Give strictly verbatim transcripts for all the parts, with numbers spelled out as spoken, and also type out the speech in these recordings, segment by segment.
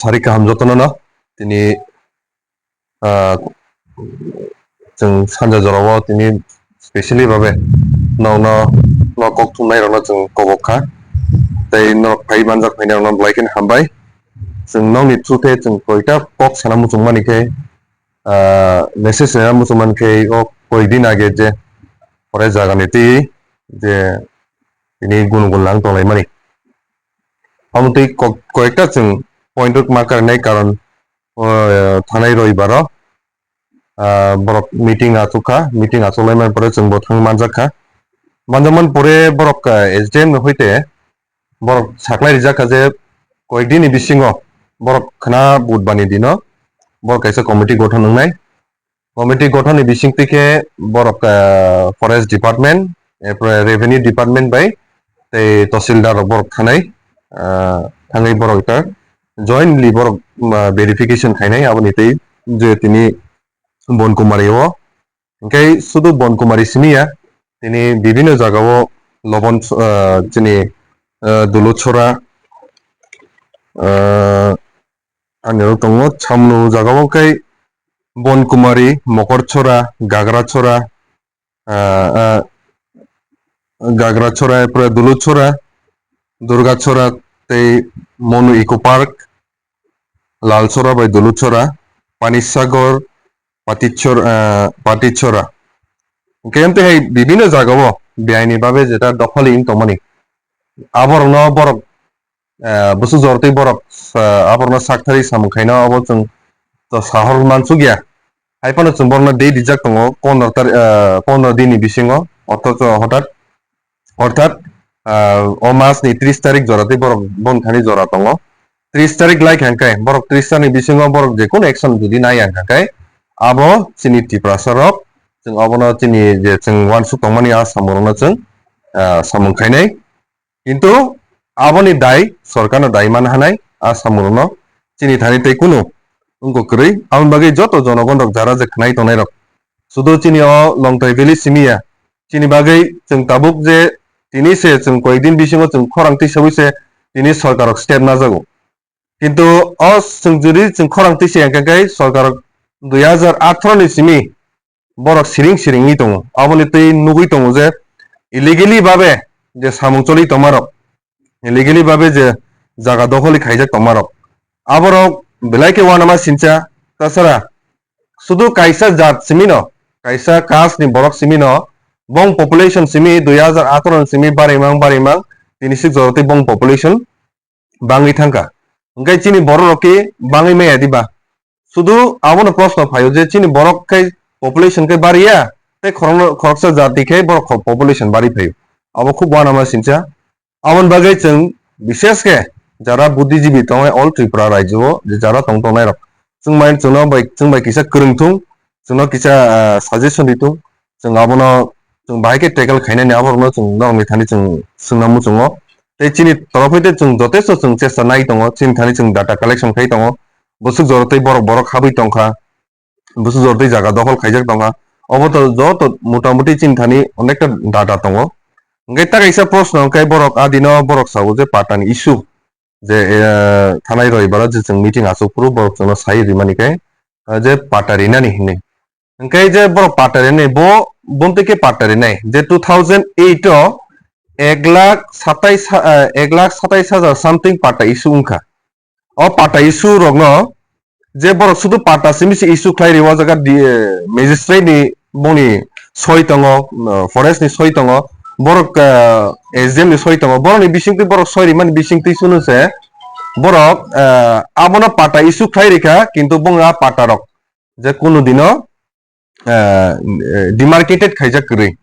Sari kaham jotono no, tini, ah, chwng sanja jorao tini specially babe nokno, nok kok thumnai rokno chwng kobok kha. Tei norok phai manjak phainai rokno belai kheno hambai. Chwng nokni through khe chwng koita kok sana muchung mani khe, ah, message rwna muchung mani khe o koi din age je ore jagani twi je tini gun gun lang tonglaimani. Omo twi kok-, koyekta chwng point rok ma karnai karon, o, thanai roibaro, ah, borok meeting achuk kha, meeting achuk lai man pore chwng bo thang manjak kha. Manjak man pore borok, ah, S D M ni hoite borok saklai rijak kha je koyek din ni bisingo borok khna budbar ni dino borok kaisa committee gothon wngnai. Committee gothon ni bisingtwi khe borok, ah, forest department, erpore revenue department bai tei tahsildar rok borok thanai, ah, thangwi borok ta jointly borok, ah, verification khainai aboni tei je tini Bon Kumari o. Hwnkhe sudu Bon Kumari simi ya, tini bibinno jagao Lobon, ah, chini, ah, Duluchora, ah, ani oro tongo Chamnu jagao khe Bon Kumari, Mokorchora, Gagrachora, ah, ah, Gagrachora, erpore Duluchora, Durgachora tei Monu Eco Park, Lalchora bai Duluchora, Panisagor, Patichor-, ah, Patichora. Hwnkhe amtwi hai bibinno jagao beaini babe jeta dokholi wng tongmani. Aborokno borok, ah, bwswk jortwi borok, ah, aborokno sakthari samung khaino abo chwng to sahor mansukya. Hai phano chwng borokno dei rijak tongo pondro tari-, ah, pondro din ni bisingo, othocho hothat, orthat, ah, o mas ni tris tarik jora tei borok boni thani jora tongo. Tris tarik lai kha hwnkhe borok tris tarik ni bisingo borok je kunu action jodi nai ya hwnkhe abo chini Tiprasa rok, chwng abono chini je chwng uansuk tongmani a samung rokno chwng, ah, samung khainai. Kintu aboni dai sorkarno dai man hanai a samungrokno chini thani tei kunu wngkuk kwrwi. Aboni bagwi joto jonogon rok jara je khnai tongnai rok sudu chini o Longtrai Valley simi ya, chini bagwi chwng tabuk je tini se chwng koyek din bisingo chwng khorang tisawi se tini sorkarrok step najago. Kintu o chwng jodi chwng khorang tisa ya hwnkhe sorkarrok dui hajar atharo ni simi borok siring siringwi tongo. Aboni twi nugwi tongo je illegally babe je samung choli tongmarok, illegally babe je jaga dokholi khaijak tongmarok, aborok belai khe uanama sincha. Tasara sudu kaisa jat simino, kaisa caste ni borok simino, bong population simi dui hajar atharo ni simi barimang barimang tini sik jorotwi bong population bangwi thangkha. Hwnkhe chini borok rok khe bangwi maya diba? Sudu abono proshno phaio je chini borok khe population khe bariya, tei khorokno, khoroksa jati khe borok kho-, population bari phaio. Abo khub uanama sincha. Aboni bagwi chwng bishesh khe jara buddhijibi tongnai all Tripura rajyo o je jara tong tongnai rok, chwng bai, chwngno bai, chwng bai kisa kwrwng thung, chwngno kisa, ah, suggestion ri thung, chwng abono chwng bahai khe tackle khainani aborokno chwng norokni thani chwng swngna muchungo. Tei chini torof hai tei chwng jotesto chwng chesta nai tongo, chini thani chwng data collection khai tongo. Bwswk jora tei borok borok habwi tongkha, bwswk jora tei jaga dokhol khaijak tongkha. Obo to joto motamuti chini thani onekta data tongo. Hwnkhe ta kaisa proshno hwnkhe borok adino borok sao je patani issue je, eh, thanai roibaro je chwng meeting achuk phuru borok chwngno sai rimani khe, eh, je pata rinani hinwi. Hwnkhe je borok pata rinai, bo, bo twi khe pata rinai je two thousand eight o ek lakh satais ha-, eh, ek lakh satais hajar something pata issue wngkha. O pata issue rokno je borok sudu pata simi se issue khlai rio, o jaga di, eh, magistrate ni bongni soi tongo, eh, forest ni soi tongo, borok, eh, S D M ni soi tongo, borokni bisingtwi borok soi rimani bisingtwi sunu se borok, eh, abono pata issue khlai rikha, kintu bongni a pata rok je kunu dino, eh, eh, demarcated khaijak kwrwi.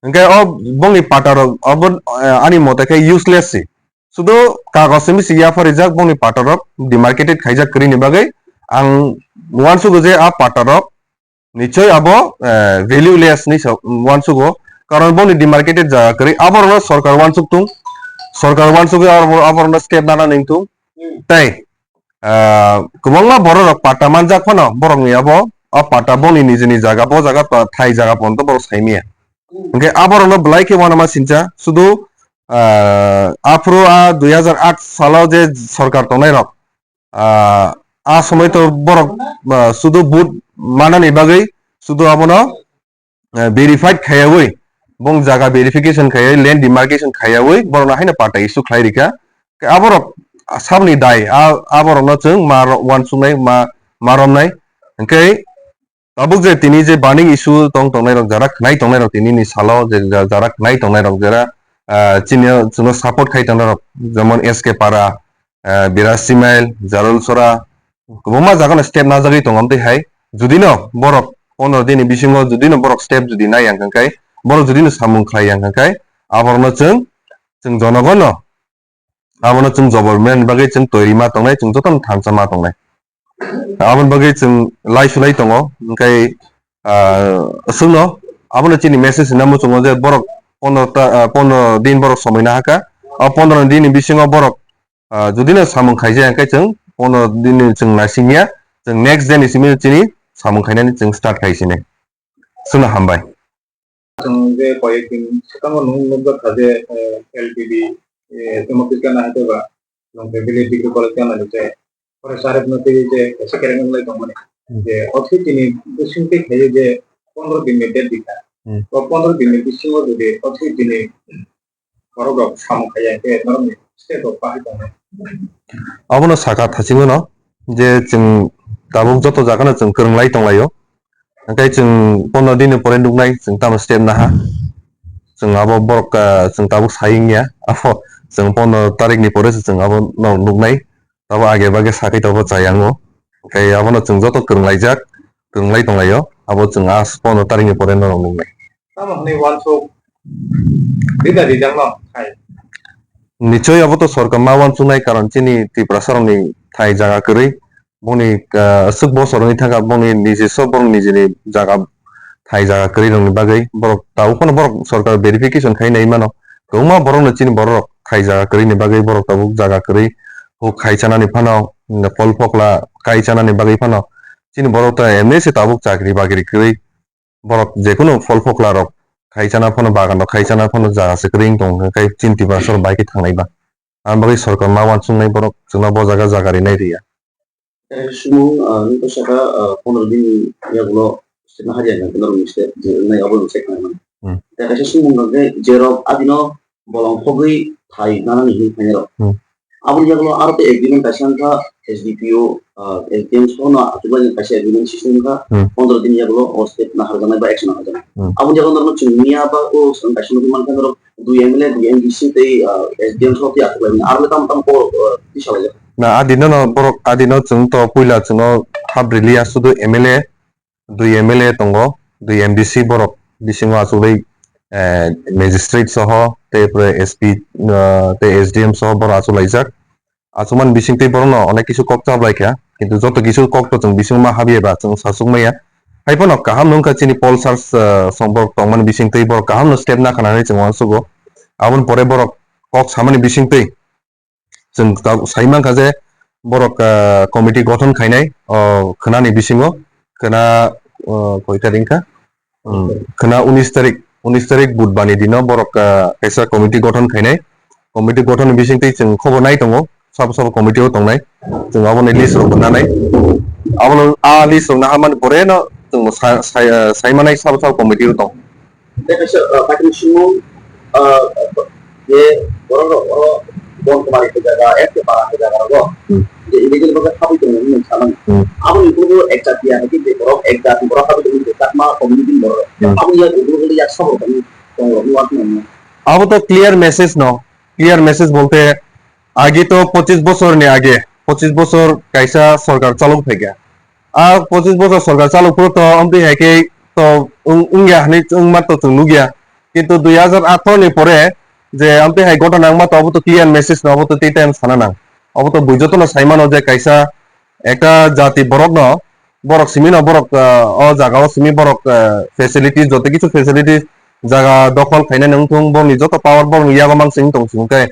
Hwnkhe o bongni pata rok obo, eh, ani mote khe useless se. Sudu kagoj simi se yapharijak bongni pata rok demarcated khaijak kwrwi ni bagwi ang uansugo je a pata rok nichoi abo, eh, valueless ni sa-, uansugo. Karon bongni demarcated jaga kwrwi, aborokno sorkar uansuk tung, sorkar uansugwi abo-, aborokno step nana ning tung. Tei, ah, kwbangma borok rok pata manjak phano borokni abo, o pata bongni nijini jaga, bo jaga pa-, thai jaga ponto borok saimaya. Hwnkhe aborokno belai khe uanama sincha, sudu, ah, aphuru a dui hajar aat salo je sorkar tongnai rok, ah, a somoi to borok, ah, sudu vote manani bagwi sudu abono, ah, verified khaiyawi, bong jaga verification khaiyawi, land demarcation khaiyawi, borokno haino pata issue khlai rikha. Aborok saboni dai, a, aborokno chwng ma ro-, uansuknai, ma, ma romnai. Hwnkhe tabuk je tini je burning issue tong tongnai rok, jara khnai tongnai rok, tini ni salo je ja-, jara khnai tongnai rok, jara, ah, chini o, chwngno support khai tongnai rok, jemon S K Para, ah, Biraj Simail, Jarul Sora, kwbangma jaga no step najagwi tongo. Amtwi hai judino borok pondro din ni bisingo judino borok step judi nai yang kha khai, borok judino samung khlai yang kha khai, aborokno chwng, chwng jonogono abono chwng jobor mani bagwi chwng toiri ma tongnai, chwng jotono thansa ma tongnai. Aboni bagwi chwng lai sulai tongo, hwnkhe, ah, aswkno abono chini message hinna muchungo je borok pondro ta, ah, pondro din borok somoi nahakha. O pondro din ni bisingo borok, ah, judino samung khaijak hwnkhe chwng pondro din ni chwng naisingya, chwng next day ni simi chini samung khainani chwng start khai sini. Aswkno hambai. Chwng je koyek din swkango nwng nukjak kha je, eh, L P D, eh, tamo kisa na hwnkhe ba Longkai Valley Degree College gana je, ore sir no tei je kaisa kereng wng lai tongmani. Hmm. Je o thwi tini bising tei khayo je pondro din ni date dikha. Hmm. O pondro din ni bisingo jodi o thwi tini borok rok samung khaiya khe norokni state rok bahai tongnai. Abono saka thachingmano je chwng tabuk joto jagano chwng kwrwng lai tonglaio. Hwnkhe chwng pondro din ni pore nuknai chwng tamo step naha. Chwng abo borok, ah, chwng tabuk saying ya. Abo chwng pondro tarik ni pore se chwng abo no nuknai. Abo age bage sakhe tabuk chayang o. Hwnkhe abono chwng joto kwrwng laijak, kwrwng lai tonglaio. Abo chwng a pondro tarik ni pore no nuknai. Tamo hwnwi uansuk rida rijak no khai. Nichoi abo to sorkar ma uansuknai, karon chini Tiprasa rokni thai jaga kwrwi. Bongni, ah, aswk bosor wngwi thangkha, bongni nijiso borok nijini jaga thai jaga kwrwi rokni bagwi borok tabuk phano borok sorkar verification khai nai mano. Kwbangma borokno chini borok thai jaga kwrwini bagwi borok tabuk jaga kwrwi huk khai chanani phano, phol phokla kai chanani bagwi phano chini borok ta emni se tabuk chakri bakri kwrwi borok jekunu phol phokla rok khai chana phano bagan rok khai chana phano jaga se kwrwi wng tong khe chini Tiprasa rok bai khe thangnai ba. Ang bagwi sorkar ma uansuknai borok chwngno bo jaga jaga rinai riya. Kaisa sumung, ah, nini saka, ah, pondro din ni yagulo state na hariya hwnka norok ni state je wngnai abo se khnai mano. Hmm. Tei kaisa sumung hwnkha khe je rok adino bolong khogwi thai nanani hinwi phainai rok. Hmm. Aboni yagulo aro tei agreement kaisa wngkha S D P O, ah, S D M sono achukjagwi kaisa agreement sising wngkha. Hmm. Pondro din yagulo o state na harjaknai ba action harjaknai. Hmm. Aboni yagulo norokno chwng miya ba o swkang kaisa nugwi mankha norok dui M L A, dui M D C tei, ah, S D M sokti achuk laimani. Aro le tamo tamo kok, ah, tisa laijak. Na, adino no borok, adino chwng to puila chwngno hap rili ya sudu M L A, dui M L A tongo, dui M D C borok bisingo achugwi, eh, magistrate soho, tei pore S P, ah, tei S D M soho borok achuk laijak. Achukmani bisingtwi borokno onek kisu kok chaplaikha, kintu joto kisu kok to chwng bisingo ma habya ba chwng sachukmaya. Haiphano kaham no wngkha chini Paul Sir, ah, song borok tongmani bisingtwi borok kaham no step nakha nani chwng uansugo. Aboni pore borok kok samani bisingtwi chwng ta-, sai mankha je borok, ah, committee gothon khainai, oh, khwnani bisingo khwna, oh, koi tarik wngkha? Hmm, khwna unis tarik, unis tarik Budbar ni dino borok, ah, kaisa committee gothon khainai. Committee gothon ni bisingtwi chwng khobor nai tongo, sabo sabo committee o tongnai. Chwng aboni list rok bo nanai. Abono a list rok naharmani pore no chwng bo sa-, sai-, ah, saimanai sabo sabo committee o tong. Tei kaisa, ah, paithago simo, ah, je borok rok oro Bon Kumari khe jaga, F K Para khe jaga rogo. Hmm. Je illegal bagwi habwi tongo hinwi sanan. Hmm. Aboni ulo ek jati ya, je borok ek jati borok habwi tongo, je Chakma community borok. Hmm. Aboni yak ulo ulo yak sabok tongo, tongo, ulo yak tongo. Abo to clear message no, clear message bolte age to pochis bosor ni age, pochis bosor kaisa sorkar chalok phaikha. A pochis bosor sorkar chalok phuru to amtwi hai khe to wng-, wngya hinwi wngma to chwng nukya. Kintu dui hajar atharo ni pore je amtwi hai ghotona wngma to abo to clear message no, abo to tei time sana nang. Abo to bui jotono sai mano je kaisa ekta jati borok no, borok simi no borok, ah, o jaga o simi borok, ah, facilities, joto kisu facilities jaga dokhol khainani wngthung, borokni joto power borokni yago mansing tong sing khe,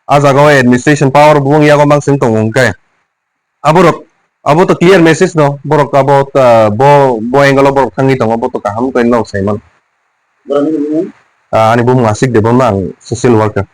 a jaga o administration power bo wng yago mansing tongo hwnkhe. Aborok, abo to clear message no, borok abo, ah, bo, bo angle o borok thangwi tongo, bo to kaham khe norok sai mano. Borokni bumung? Ah, ani bumung Asik Debbarma, ang social worker.